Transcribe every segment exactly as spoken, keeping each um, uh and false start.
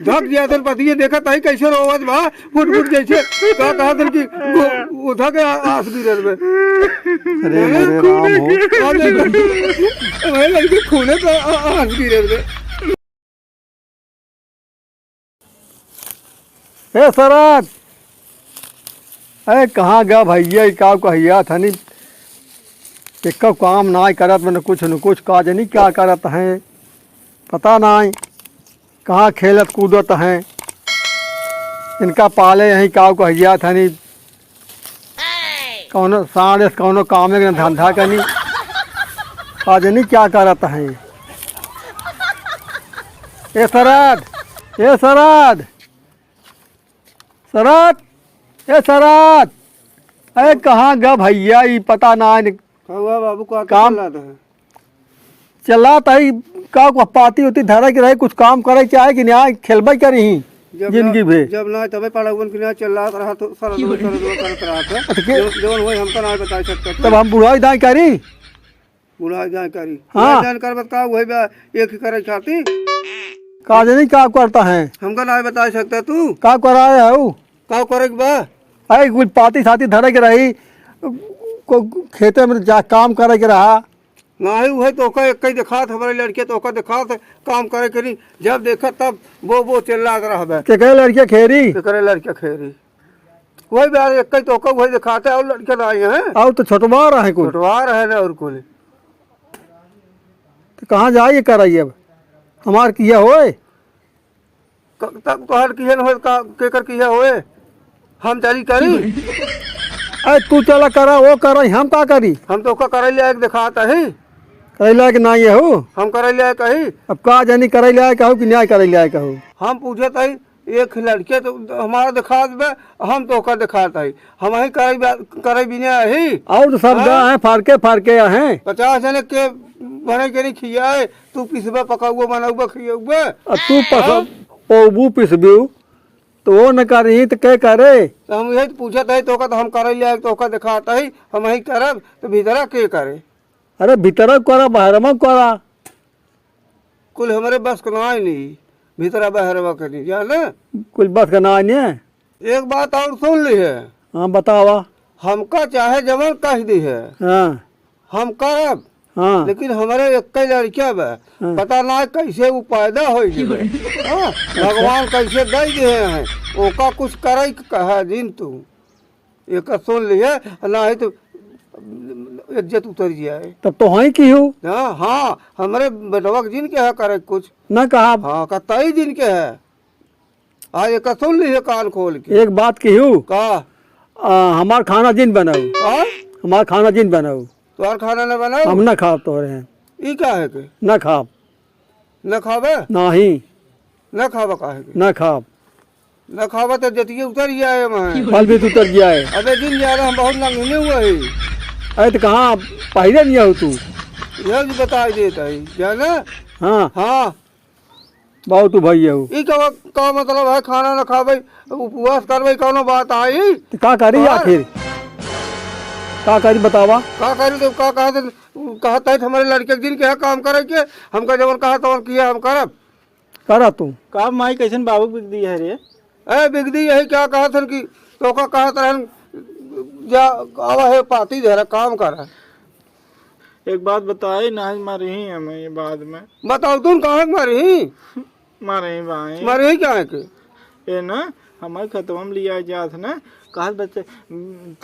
धक दिया तन पतिये देखत आई कैसे रोवत बा, फुट फुट जैसे का कहा तन कि गो-, उठा के आ-, आस गिरल बे। अरे मेरे राम हो। आ ले, भाई लड़के खूने तो आ-, आस गिरल बे। ए सरत, अरे कहाँ गया भैया, ई का कहिया थनी, एक्को काम नाई करत, मने कुछ न कुछ का जनी क्या करत हैं, पता नाई कहाँ खेलत कूदत हैं। इनका पाले यहीं का कहिया थनी, कौनो साढ़े से कौनो कामे के न धंधा कनी। का जनी क्या करत हैं। ए सरत, ए सरत, सरत, ए सरत, अरे कहाँ गया भैया, ई पता ना है। का हुआ बाबू, का काम चिल्लात है? चिल्लात है, का कुछ पाती उती धरे के रहे, कुछ काम करे के चाहे कि नहीं, खेलबे करी ही जब जिंदगी ना, भे। जब ना तबे पड़ावन कि ना चिल्लात रहा तो सारा लोग, सारा लोग करत रहा था। अच्छा, के? जो, जवन होई हमका ना बताई सकता था। तब हम बुढ़ाई दाई करी। बुढ़ाई दाई करी। हाँ। बुढ़ाई दाई करबत का हुई बा, एक ही करे खाती। का जनी का करता है? हमका ना बताई सकता तू। का कराए है ऊ? का करे के बा? अरे कुछ पाती साती धरे के रही, को खेते में जा काम करे के रहा। नाही, उहे तोहका एक्कै देखात, हमरे लड़के तोहका देखात, काम करे के नहीं। जब देखत तब बो बो चिल्लात रहबे। केकरे लड़के खेरी? केकरे लड़के खेरी? वही बे, एक्कै तोहका उहे देखात है, और लड़के नाही हैं। और तो छोटवा रहे कुल। छोटवा रहे ना और कुल। तो कहाँ जाइए कराइए अब? हमार किया होए? क-, तब तोहर किहे न होए, का, केकर किहे होए? हम चली करी? अरे तू चला करा, वो करा, हम का करी? हम तोहका करैले आए के देखात ही। करैले आए के नाही हो? हम करैले आए कही। अब का जानी करैले आए कहू कि न्याय करैले आए कहू? हम पूछत ही, एक लड़के तो हमारा देखात बे, हम तोहका देखात ही। हमही करई बा-, करई बिने आही। और तो सब हाँ? गा हैं, फारके, फारके हैं। पचास जने के बने के नहीं खियाए, तू पिसबे, पकउबे, बनउबे, खियउबे। आ तू पस-, हाँ? पौबू पिसबू, तो वो न करी, तो के करे? तो हम यही तो पूछत है, तोहका तो हम करई ले आए, तोहका देखात है, हमही करब, तो भीतरा के करे? अरे भीतरा करा, बाहरमा करा। कुल हमरे बस के नाई नहीं, भीतरा बहरवा के नहीं, जाने? कुल बस के नाई नहीं। एक बात और सुन लिहे। हाँ, बतावा। हमका चाहे जवन कह दिहे। हाँ। हम करब। हाँ। लेकिन हमरे एक्कै लड़किया बा। हाँ। पता ना कैसे ऊ पैदा होइ गए। हाँ, अच्छा। भगवान कैसे दे दिहे हैं। ओका कुछ करे के कहा जिन तू। एक सुन लिहे, नाही तो इज्जत उतर जाए। तब तो हई की हूँ। हाँ, हाँ, हमरे बेटवा के जिन के है करे कुछ। ना कहा। हाँ, कतई जिन के है। आ, एक सुन लिहे कान खोल के। एक बात की हूँ। का? आ, हमार खाना जिन बनाऊ। हाँ? हमार खाना जिन बनाऊ। तोहर खाना न बनाऊ? हम ना खाब तोहरे हैं। ई का है के? ना खाब। न खाबे? नाही। न खाबे काहे के? न खाब। न खाबे तो जतिये उतर जाए वहाँ। फल भी तो उतर जाए। अबे दिन ज्यादा हम बहुत नंगने हुए ही। अरे तो कहाँ पहले नहीं हो तू? यह भी बता देता है, जाना? हाँ। हाँ। बहुत तू भैया हो। ई का, का मतलब है खाना न खाबे, उपवास करबे, कौनो बात आई? तो का करी और? आखिर? का करी बतावा? का करी तो का कहत, कहत है हमारे लड़के के दिन के है काम करे के, हमका जवन कहा तवन किया हम करब। करा तू। का माई, कैसन बाबू बिगदी है रे? ए, बिगदी यही क्या कहत हन कि तोका कहत रहन, जा, आवा है पाती धरा, काम करा। एक बात बताई, ना मारी ही हमें ये बाद में। बताओ तुम कहाँ मारी ही? मारी ही भाई। मारी ही क्या है के? ए ना, हमारे खेतवा में लिया जात ना, कहत बच्चे,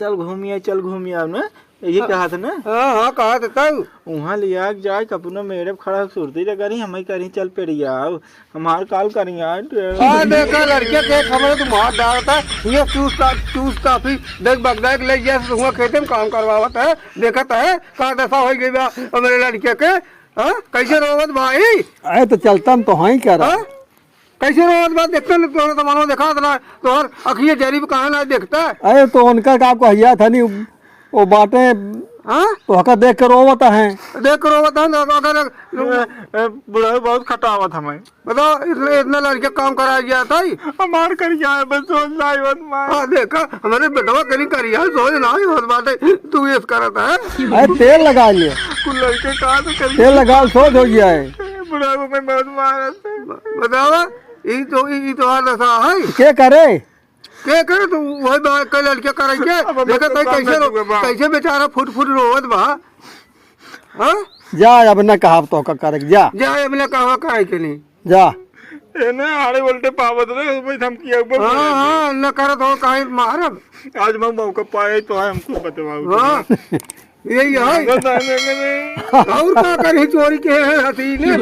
"चल घूमिया, चल घूमिया" ना, यही हाँ। कहत ना। हाँ, हाँ, कहत तब। वहाँ लिया के जाए, कपनो मेड़े पे खड़ा सुरती रे करी, हमें करी, "चल पेड़िया, हमार काल करिया।" हाँ, देखा, लड़के के खबर है, तू मार डालता, ये चूस का, चूस काफी, देख बगदा के ले गया, तो हुआ खेते में काम करवावत है, देखत है, का दशा हो गई बा हमारे लड़के के, हाँ, कैसे रोवत भाई? अरे तो चलता हम तो हाँ ही करा। हाँ? कैसे रोवत बा? देखते न तोहरा तो मनो देखात ना, तोहर अखिए जरीब काहे ना देखता? अरे तो उनका का कहिया था नी, वो बाटे हाँ? तो हका देख के रोवत है। देख के रोवत है ना, अगर ए, ए, बुढ़ऊ बहुत खटावत हमें। बताओ, इतने, इतना लड़के काम करा गया था ही। हमार कर गया है, बस सोच लाई मत मार। हाँ, देखा, हमारे बेटवा कहीं करिया है, सोच ना ही होत बाटे, तू ये करत है। अरे तेल लगा ले। कुल लड़के कहाँ से कर तेल लगा, सोच हो गया है। बुढ़ऊ में बहुत मारत है। बतावा, ई तो, ई, ई तो हाल ऐसा है। के करे? के करे तो वही बा, कई लड़के करे के। अब हम देखत तो है काम कैसे नहीं रो-, हुआ बा। कैसे बेचारा फुट फुट रोवत बा। हाँ? जा, अब न कहा तो का करे, जा। जा, अब न कहा काहे के नहीं। जा। ए ना, आड़े बोलते पावत रे, भाई धमकी अब हाँ, बोले। हाँ, न करत हो काहे मारब। आज मैं मौका पाए तो है हमको बतवाओ। हाँ। यही है। नहीं, नहीं, नहीं, नहीं। और का करी चोरी के है हसीने?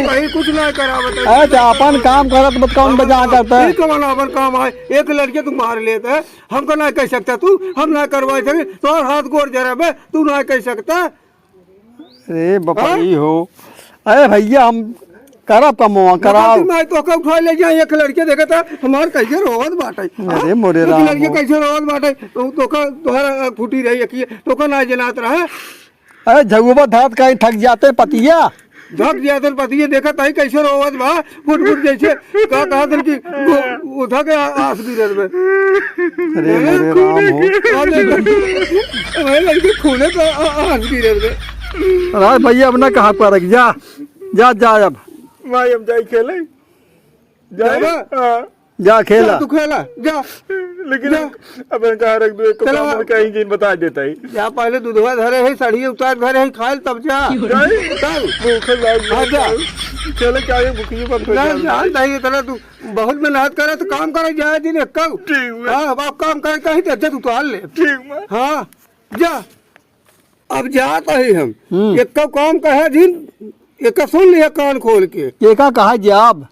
कहीं कुछ ना करावत है। अरे, तो अपन काम करत बत कौन बजा करता है? ठीक है, अपन काम है। एक लड़के तू मार लेता है, हमको ना कह सकता तू, हम ना करवाए सके, तोर हाथ गोड़ जरा बे, तू ना कह सकता। अरे बपाई हाँ? हो, अरे भैया हम करब कमवा, कराओ। बाकी मैं तोहका उठा ले जाए, एक लड़के देखत है, हमार कैसे रोवत बाटे। अरे हाँ? मोरे एक राम लड़के हो। कैसे रोवत बाटे, तो तोहका, तोहरा फूटी रही है कि तोहका ना जनात रहा। अरे झगुआ धात कहीं थक जाते पतिया। थक जाते पतिया, देखत है कैसे रोवत बा, फुट फुट जैसे, का कहत है कि गो-, उठा के आ-, आस गिरल बे। अरे मोरे राम हो। अरे लड़के खूने का आ-, आस गिरल बे। अरे भैया, अब ना कहा पर जा। जा, जा अब। भाई, हम जाई खेले। जाए? जाबा? हाँ। जा खेला। जा, तू खेला, जा। लेकिन जा। अब इनका हर एक दो एक चला। काम में कहीं जिन बता देता है। जा, पहले दूधवा धरे है, सड़िए उतार धरे है, खाए तब जा। जाए? चल। भूख लाग हाँ, जा। खेले क्या है, भूखी मत हो ना, जाए। जान नहीं, इतना तू बहुत मेहनत करे, तो काम करे, जाए दिन एक कब। ठीक बा। हाँ, अब आप काम करे, कहीं तो इज्जत उतार ले। ठीक बा। हाँ, जा। अब जात ही हम। हम्म। एक काम कहे दिन, एक सुन लिया कान खोल के। एका कहा जाब?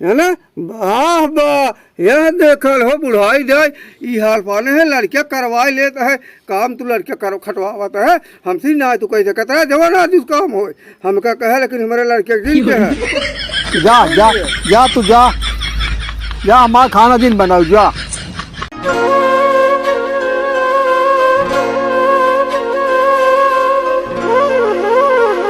है ना? वाह बा, यह देखल हो बुढ़ाई जाए, ई हाल पाने है, लड़किया करवाई लेत है, काम तू लड़किया कर, खटवावत है, हमसे ना तू कह सकत है, जवान आदमी काम होए, हमका कहे, लेकिन हमारे लड़के के दिल पे है। जा, जा, जा तू जा, जा हमार खाना जिन बनाओ, जा।